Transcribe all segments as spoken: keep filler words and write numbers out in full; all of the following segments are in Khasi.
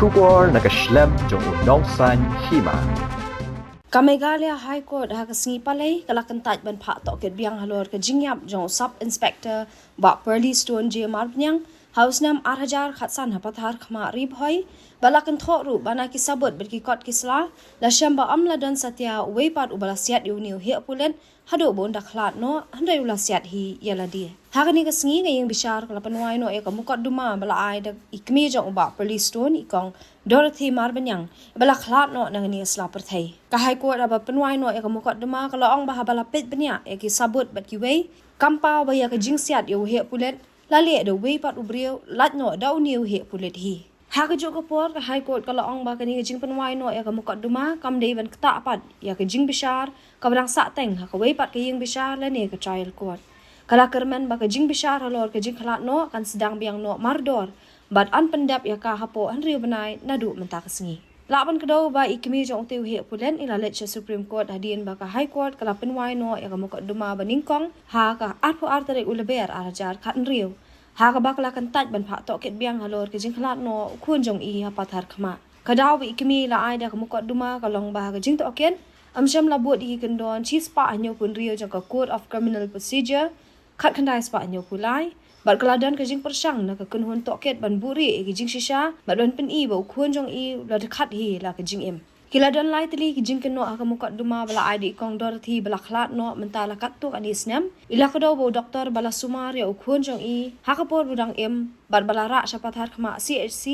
Khubor na ka shlem jong u nongsaiñ hima. Ka Meghalaya High Court ha ka sngi Palei ka la kyntait ban phah tohkit biang halor ka jingïap jong u Sub Inspector Bah Pearly Stone J Marbaniang ha u snem ar hajar khatsan ha Patharkhmah, Ri Bhoi, ba la kynthoh ruh ba na ki sabut bad ki kot ki sla la shem ba ym la don satia uwei pat uba la siat ïa une u heh pulit haduh ba un da khlad noh, hynrei u la siat hi ïa lade. Ha kane ka sngi ka ïing bishar ka la pynwai noh ïa ka mukotduma ba la ai da i kmie jong u Bah Pearly Stone, i kong Dorothy Marbaniang, ba la khlad noh na kane ka sla pyrthei. Ka High Court haba pynwai noh ïa ka mukotduma ka la ong ba haba la peit bniah ïa ki sabut bad kiwei, kam paw ba ïa ka jingsiat ïa u heh pulit la leh da uwei pat u briew, lait noh da une u heh pulit hi. Ha kajuh ka por ka High Court ka la ong ba kane ka jingpynwai noh ïa ka mukotduma kam dei ban ktah pat ïa ka jingbishar kaba dang sahteng ha kawei pat ka ïing bishar lane ka trial court. Ka la kyrmen ba ka jingbishar halor ka jingkhlad noh kan sdang biang noh mardor bad yn pyndep ïa ka hapoh hynriew bnai naduh mynta ka sngi. Lah ban kdew ba i kmie jong utei u heh pulit i la leit sha Supreme Court hadien ba ka High Court ka la pynwai noh ïa ka mukotduma ba nyngkong ha ka arphew ar tarik u Lber ar hajar khathynriew, ha kaba ka la kyntait ban phah tohkit biang halor ka jingkhlad noh u khun jong i ha Patharkhmah. Ka daw ba i kmie i la ai da ka mukotduma ka long ba ha ka jingtohkit ym shym la bud ïa ki kyndon shispah hynñiewphew hynriew jong ka Code of Criminal Procedure, khatkhyndai spah hynñiewphew lai, bad ka la don ka jingpyrshang na ka kynhun tohkit ban buhrieh ïa ki jingshisha bad ban pyni ba u khun jong i u la dkhat hi la ka jingim. Ki la don lai tylli ki jingkynnoh ha ka mukotduma ba la ai da i kong Dorothy ba la khlad noh mynta la katto katne snem. I la kdew ba u doktor ba la sumar ïa u khun jong i ha ka por ba u dang im bad ba la rah sha Patharkhmah C H C,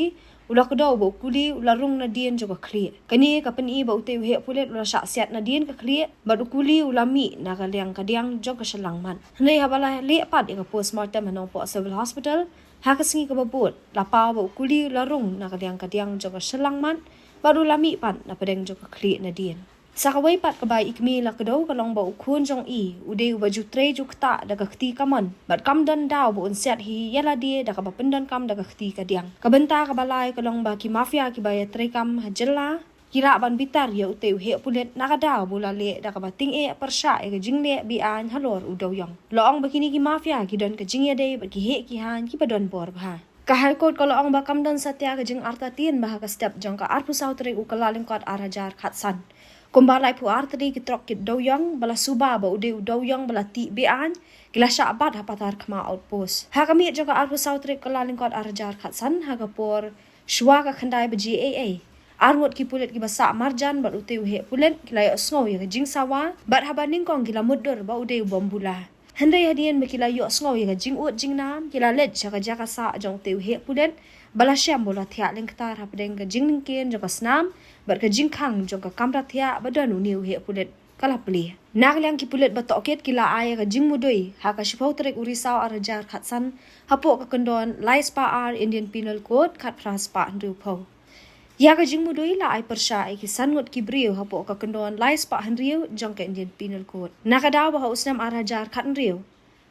u la kdew ba u kuli u la rung nadien jong ka khlieh. Kane ka pyni ba utei u heh pulit u la shah siat nadien ka khlieh bad u kuli u la mih na ka liang ka diang jong ka shyllangmat. Hynrei haba la leh pat ïa ka postmortem ha Nongpoh Civil Hospital ha ka sngi kaba bud, la paw ba u kuli u la rung na ka liang ka diang jong ka shyllangmat bad u la mih pat na pdeng jong ka khlieh nadien. Sa kawei pat kaba i kmie i la kdew ka long ba u khun jong i u dei uba ju trei ju ktah da ka kti kamon bad kam don daw ba un siat hi ïa lade da kaba pyndonkam da ka kti ka diang. Ka bynta kaba lai ka long ba ki mafia kiba ïatreikam ha jylla ki lah ban bitar ïa utei u heh pulit na ka daw ba u la leh da kaba tyngeh pyrshah ïa ka jingleh be-aiñ halor u dewïong. La ong ba kine ki mafia ki don ka jingïadei bad ki heh ki haiñ kiba don bor bha. Ka High Court ka la ong ba kam don satia ka jingartatien ba ha ka step jong ka arphew saw tarik u Kyllalyngkot ar hajar khatsan, kumba laiphew ar tylli ki trok ki dewïong ba la suba ba u dei u dewïong ba la tih be-aiñ ki la shah bat ha Patharkhmah Outpost. Ha ka miet jong ka arphew saw tarik u Kyllalyngkot ar hajar khatsan ha ka por shuwa ka khyndai baje eiei, arngut ki pulit kiba sah marjan bad utei u heh pulit ki la ïohsngew ïa ka jingsawa bad haba nyngkong ki la mutdur ba u dei u bom bula. Hynrei hadien ba ki la ïohsngew ïa ka jingud jingnam ki la leit sha ka jaka sah jong utei u heh pulit ba la shem ba u la thiah lyngktar hapdeng ka jinglyngkhein jong ka snam bad ka jingkhang jong ka kamra thiah ba don une u heh pulit ka la plie. Na ka liang ki pulit ba tohkit ki la ai ïa ka jingmudui ha ka shiphew tarik u Risaw ar hajar khatsan hapoh ka kyndon lai spah ar Indian Penal Code khatphra spah hynriewphew. Ïa ka jingmudui la ai pyrshah ïa ki san ngut ki briew hapoh ka kyndon lai spah hynriew jong ka Indian Penal Code. Na ka daw ba ha u snem ar hajar khathynriew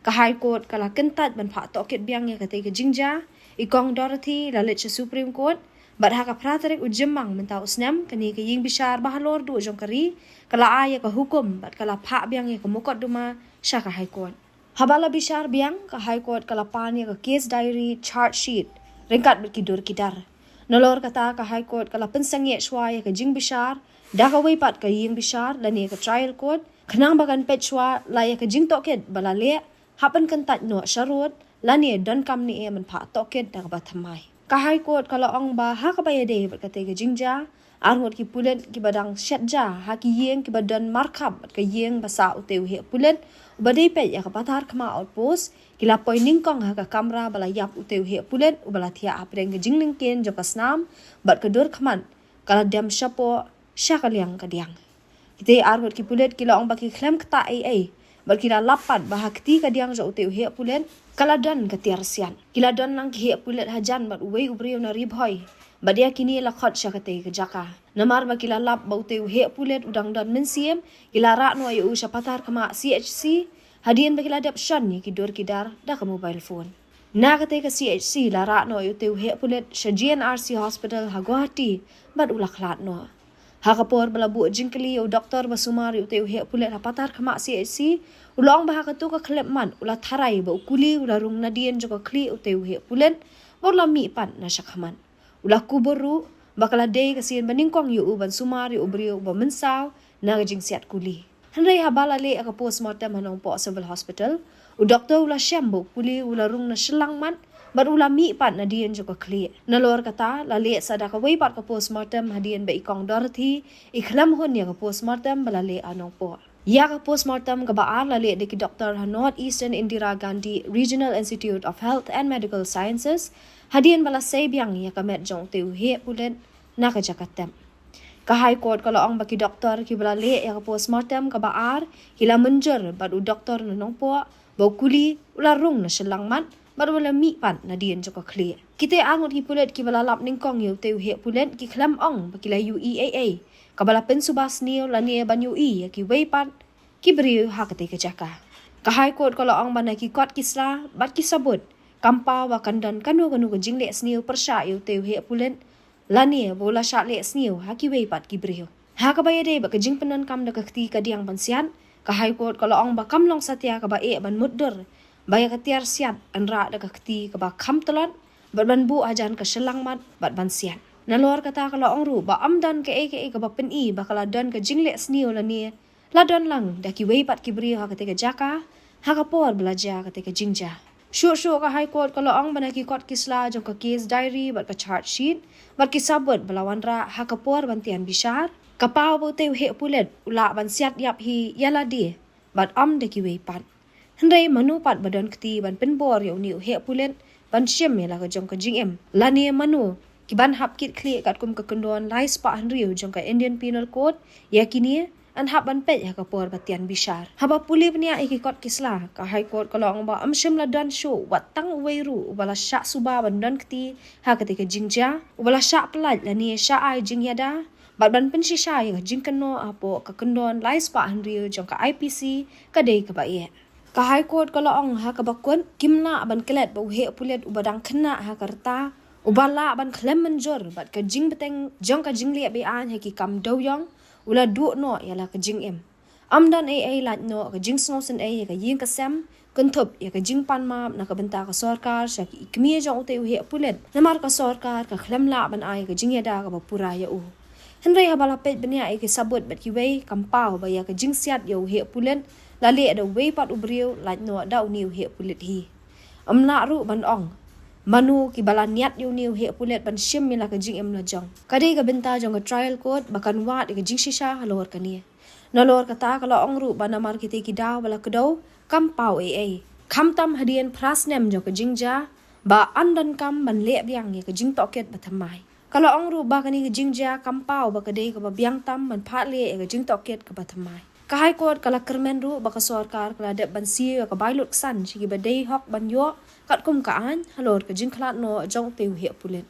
ka High Court ka la kyntait ban phah tohkit biang ïa katei ka jingjia, i kong Dorothy la leit sha Supreme Court bad ha ka phra tarik u Jymmang mynta u snem kane ka ïing bishar ba halor duh jong ka ri ka la ai ïa ka hukum bad ka la phah biang ïa ka mukotduma sha ka High Court. Haba la bishar biang ka High Court ka la pan ïa ka case diary, charge sheet ryngkat bad ki dur ki dar. Nalor kata ka High Court ka la pynsangeh shuwa ïa ka jingbishar da kawei pat ka ïing bishar lane ka trial court khnang ba kan peit shuwa la ïa ka jingtohkit ba la leh hap ban kyntait noh sharud lane donkam ne em ban phah tohkit da kaba thymmai. Ka High Court ka la ong ba ha kaba ïadei bad katei ka jingjia, arngut ki pulit kiba dang shet ja ha ki ïing kiba don markhap bad ka ïing ba sah utei u heh pulit uba dei peit ïa ka Patharkhmah Outpost ki la poi nyngkong ha ka kamra ba la ïap utei u heh pulit uba la thiah hapdeng ka jinglyngkhein jong ka snam bad ka dur khmat ka la dem shapoh sha ka liang ka diang. Kitei arngut ki pulit ki la ong ba ki khlem ktah ei ei bad ki la lap pat ba ha kti ka diang jong utei u heh pulit ka la don ka tiar siat. Ki la don lang ki heh pulit hajan bad uwei u briew na Ri Bhoi bad ïa kine la khot sha katei ka jaka. Namar ba ki la lap ba utei u heh pulit u dang don mynsiem, ki la rah noh ïa u sha Patharkhmah C H C hadien ba ki la dep shon ïa ki dur ki dar da ka mobile phone. Na katei ka C H C la rah noh ïa utei u heh pulit sha G N R C Hospital ha Guwahati bad u la khlad noh. Ha ka por ba la buh jingkylli ïa u doktor ba sumar ïa utei u heh pulit ha Patharkhmah C H C, u la ong ba ha kato ka khyllipmat u la tharai ba u kuli u la rung nadien jong ka khlieh utei u heh pulit bad u la mih pat na shakhmat. U la kubur ruh ba ka la dei ka sien ba nyngkong ïa u ban sumar ïa u briew uba mynsaw na ka jingsiat kuli. Hynrei haba la leh ïa ka postmortem ha Nongpoh Civil Hospital, u doktor u la shem ba u kuli u la rung na shyllangmat bad u la mih pat nadien jong ka khlieh. Nalor kata, la leh sa da kawei pat ka postmortem hadien ba i Kong Dorothy i khlem hun ïa ka postmortem ba la leh ha Nongpoh. Ïa ka postmortem kaba ar la leh da ki doktor ha North Eastern Indira Gandhi Regional Institute of Health and Medical Sciences, hadien ba la sei biang ïa ka met jong utei u heh pulit na ka jaka tep. Ka High Court ka la ong ba ki doktor kiba la leh ïa ka postmortem kaba ar ki la mynjur bad u doktor na Nongpoh ba u kuli u la rung na shyllangmat bad u la mih pat nadien jong ka khlieh. Kitei arngut ki pulit kiba la lap nyngkong ïa utei u heh pulit ki khlem ong ba ki la ïohi ei ei kaba la pynsuba sniew lane ban ïohi ïa kiwei pat ki briew ha katei ka jaka. Ka High Court ka la ong ba na ki kot ki sla bad ki sabut kam paw ba kan don kano kano ka jingleh sniew pyrshah ïa utei u heh pulit lane ba u la shah leh sniew ha kiwei pat ki briew. Ha kaba ïadei bad ka jingpyndonkam da ka kti kadiang ban siat, ka High Court ka la ong ba kam long satia kaba eh ban mutdur ba ïa ka tiar siat yn rah da ka kti kaba kham tlot bad ban buh hajan ka shyllangmat bad ban siat. Nalor kata, ka la ong ruh ba ym don kaei kaei kaba pyni ba ka la don ka jingleh sniew lane la don lang da kiwei pat ki briew ha katei ka jaka ha ka por ba la jia katei ka jingjia. Shuh shuh ka High Court ka la ong ba na ki kot ki sla jong ka case diary bad ka charge sheet bad ki sabut ba la wanrah ha ka por ban tian bishar, ka paw ba utei u heh pulit u lah ban siat ïap hi ïa lade bad ym da kiwei pat. Hynrei mano pat ba don kti ban pynbor ïa une u heh pulit ban shim ïa la ka jong ka jingim lane mano ki ban hap kit khlieh katkum ka kyndon lai spah hynriew jong ka Indian Penal Code ïa kine yn hap ban peit ha ka por ba tian bishar. Haba pule bniah ïa ki kot ki sla, ka High Court ka la ong ba ym shym la don shuh wat tang uwei ruh uba la shah suba ban don kti ha katei ka jingjia, uba la shah pyllait lane shah ai jingïada bad ban pynshisha ïa ka jingkynnoh hapoh ka kyndon lai spah hynriew jong ka I P C ka dei kaba eh. Ka High Court ka la ong ha kaba kut kim lah ban klet ba u heh pulit uba dang khynnah ha ka rta, uba lah ban khlem mynjur bad ka jingbteng jong ka jingleh be-aiñ ha ki kam dewïong, u la duh noh ïa la ka jingim. Ym don ei ei lait noh ka jingsngewsynei ïa ka ïing ka sem, kynthup ïa ka jingpan map na ka bynta ka sorkar sha ki kmie jong utei u heh pulit, namar ka sorkar ka khlem lah ban ai ka jingïada kaba pura ïa u. Hynrei haba la peit bniah ïa ki sabut bad kiwei, kam paw ba ïa ka jingsiat ïa u heh pulit la leh da uwei pat u briew lait noh da une u heh pulit hi. Ym lah ruh ban ong mano kiba la niad ïa une u heh pulit ban shim ïa la ka jingim la jong. Ka dei ka bynta jong ka trial court ba kan wad ïa ka jingshisha halor kane. Nalor kata, ka la ong ruh ba namar kitei ki daw ba la kdew kam paw ei ei, khamtam hadien phra snem jong ka jingjia ba yn donkam ban leh biang ïa ka jingtohkit bathymmai. Ka la ong ruh ba kane ka jingjia kam paw ba ka dei kaba biang tam ban phah leh ïa ka jingtohkit kaba thymmai. Ka High Court ka la kyrmen ruh ba ka sorkar ka la dep ban siew ïa ka bai lutksan sha kiba dei hok ban ïoh katkum ka aiñ halor ka jingkhlad noh jong utei u heh pulit.